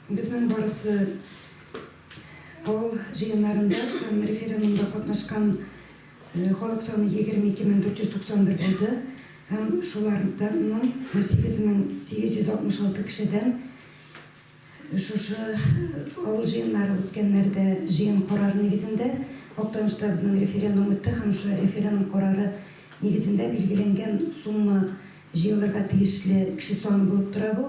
Безнең барысы авыл җыеннарында һәм референдумда катнашкан халык саны 22 491 булды һәм шулардан 18 866 кешедән шушы авыл җыеннары үткәннәрдә җыен карары нигезендә, Актанышта безнең референдум үтте һәм шушы референдум карары нигезендә билгеләнгән сумма җыелырга тиешле кеше саны булып тора бу.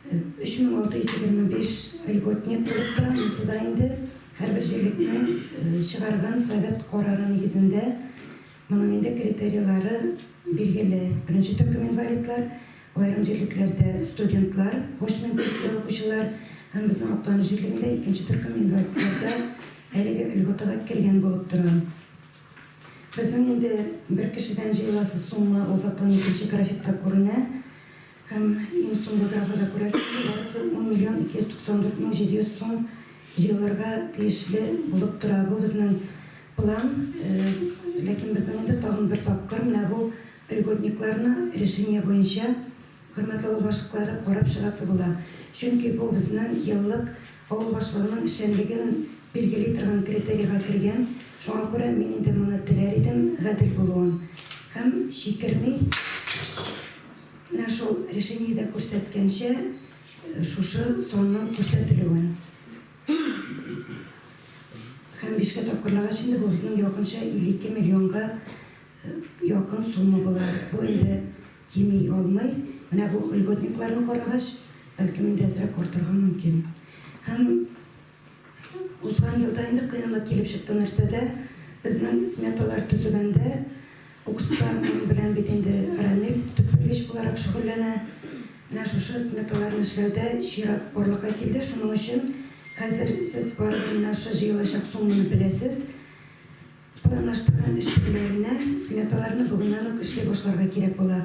3625 льготник булып тора, монысы да инде һәрбер җирлекнең чыгарган совет карары нигезендә, моның инде критерийлары билгеле. Беренче төркем инвалидлар, аерым җирлекләрдә студентлар, очный бүлектә укучылар һәм безнең Актаныш җирлегендә икенче төркем инвалидлар да әлеге льготага кергән булып тора. Безнең инде бер кешедән җыеласы сумма озактан икенче графикта күренә һәм иң соңгы графада күрәсез, барысы 10 миллион 294 мең 700 сум җыелырга тиешле булып тора. Бу безнең план, ләкин безнең инде тагын бер тапкыр менә бу льготникларны решение буенча, хөрмәтле авыл башлыклары, карап чыгасы була. Чөнки бу безнең еллык авыл башлыгының эшчәнлеген билгели торган критерийга кергән. Шуңа күрә мин инде моны теләр идем, гадел булуын. Һәм чикерми, менә шул решениедә күрсәткәнчә, шушы санның күрсәтелүен. Һәм бишкә тапкырлагач инде бу безнең якынча 52 миллионга якын сумма була. Бу инде кими алмый. Менә бу льготникларны карагач, бәлкем инде әзрәк артырга мөмкин. Һәм узган елда инде кыенлык килеп чыкты нәрсәдә? Безнең сметалар төзегәндә УКСта моның белән бит инде Рамил төп белгеч буларак шөгыльләнә. Менә шушы сметаларны эшләүдә чират барлыкка килде. Шуның өчен хәзер сез барыбер менә шушы җыелачак сумманы беләсез. Планлаштырган эш төрләренә сметаларны бүгеннән үк эшли башларга кирәк була.